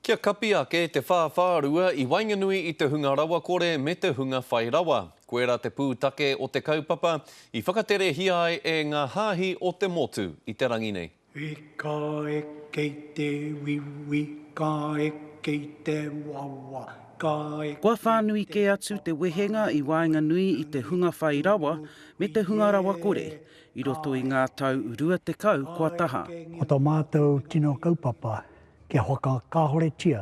Kia kapi ake te whāwhārua i waenganui i te hunga rawakore me te hunga whai rawa. Koirā te pūtake o te kaupapa i whakaterehia ai e ngā hāhi o te motu i te rangi nei. Wi ka eke i te wiwi, ka eke i te wawa, ka eke i te. Kua whānui kē atu te wehenga i waenganui i te hunga whai rawa me te hunga rawakore i roto i ngā tau 20 kua taha. Ko tō mātou tino kaupapa Kia whakakāhoretia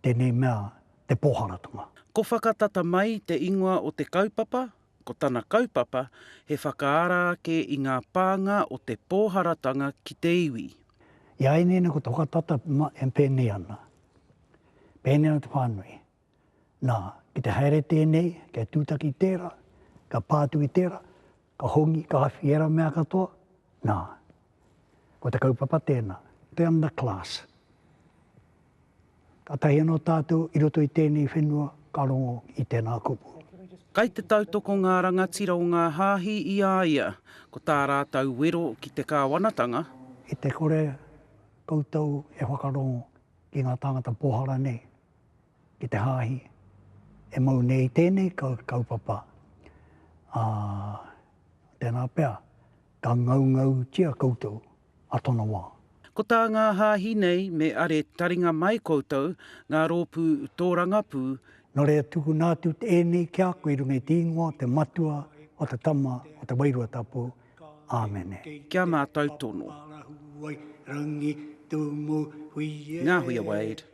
tēnei mea te pōharatanga. Ko Whakatata Mai te ingoa o te kaupapa, ko tana kaupapa he whakaara ake i ngā pānga o te pōharatanga ki te iwi. I a ēnei ko te whakatata e pēnei ana. Pēnei ana te whānui. Nā, ki te haere tēnei, kia tūtaki tērā, ka pā atu ki tērā, ka hongi, ka awhi ērā mea katoa, nā, ko te kaupapa tēnā, te underclass. Kātahi anō tātou i roto i tēnei whenua ka rongo i tēnā kupu. Kai te tautoko ngā rangatira o ngā hāhi i a ia, ko tā rātou wero ki te kāwanatanga. I te kore koutou e whakarongo ki ngā tāngata pōhara nei, ki te hāhi e mau nei i tēnei kaupapa, ā, tēnā pea ka ngaungautia koutou a tona wā. Ko tā ngā hāhi nei me are taringa mai koutou, ngā rōpū tōrangapū. Nō reira tukuna atu ēnei ki a koe i runga i te ingoa o te Matua, o te Tama, o te Wairua Tapu. Āmene. Kia mātau tono. Ngāhuia Wade.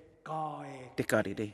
Te Karere.